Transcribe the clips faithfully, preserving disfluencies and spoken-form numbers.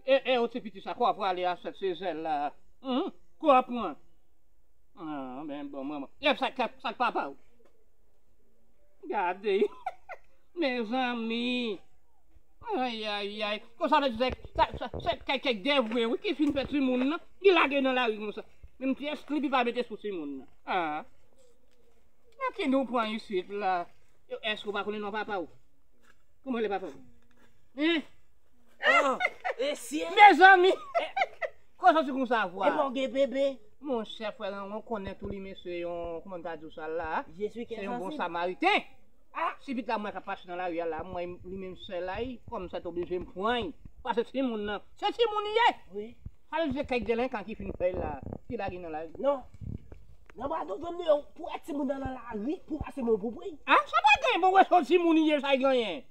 E, e, ou ti piti sa, kwa pwale a sèt se zèl la. Hum, kwa pran. Ah, ben, bon, manman. E sa, sa, sa papa ou. Gade. Mezanmi. Ay, ay, ay. Konsa, se, se, se, se kèk, kèk devwe, wi, ki fin fè timoun nan. Li lage nan lari konsa. Menm ti èskli, li pa mete sou timoun nan. Ah. Nan ki nou pran isit la? Èske ou pa konnen non papa ou? Kòman rele papa ou? Hein? Oh, mesye! Mezanmi! Kòman ou soti konsa vwa? Epa w gen bebe? Monchè, frè Ranwon konnen tou li men se yon, kòman m ta di w sa la? Se yon bon samariten. Ah! Si pitit la m wè k ap pase nan lari a la, m wè li menm sèl la, kòm sa t oblije m pran l. Paske timoun nan, se timoun li ye. Wi. Sa vle di se kèk delenkan ki fin fè l la, ki lage nan lari. Non. Nan bra dovan m nou yo, pou wè timoun nan nan lari, pou pase men w pou pran l. Ah, sa pa genyen, bon, wè se yon timoun li ye, sa genyen.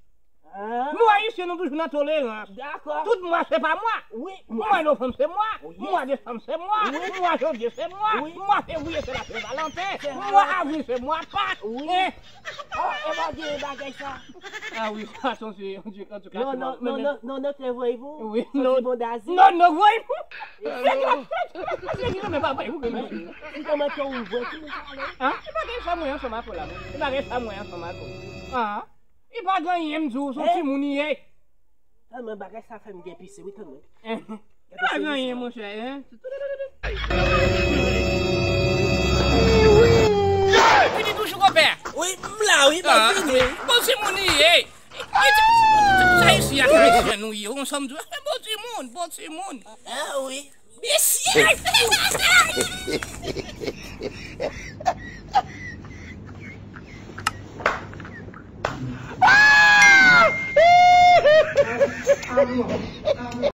Ah. Nou Ayisyen, nou toujou nan tolerans. Dakò. Tout mwa se pa mwa. Wi. Mwa novanm se mwa. Wi. Mwa desanm se mwa. Wi. Mwa janvye se mwa. Wi. Mwa fevriye se la Sen Valanten. Mwa avril se mwa Pak. Wi. Hein? Oh, e pa gen bagay sa. Ah wi, sa se yon, antouka, non, non, non, non, non, non, te voye pou. Wi, non. Bon dazi. Non, non, voye pou. Mwen pa voye pou. Si kòman ke ou voye pou mwen ale? Ah, e pa gen sa mwen ansanm ak ou la. E pa gen sa mwen ansanm ak ou. Ah. Li pa gen anyen, m di w, se yon timoun li ye. Tèlman bagay sa fè m gen pise, wi, tande. Li pa gen anyen, monchè, hein. Vini toujou, konpè. Wi, m la, wi, m ap vini. Bon timoun li ye. Sa isi a, Ayisyen nou ye, konsa m di w, bon timoun, bon timoun. Ah, wi. Mesye!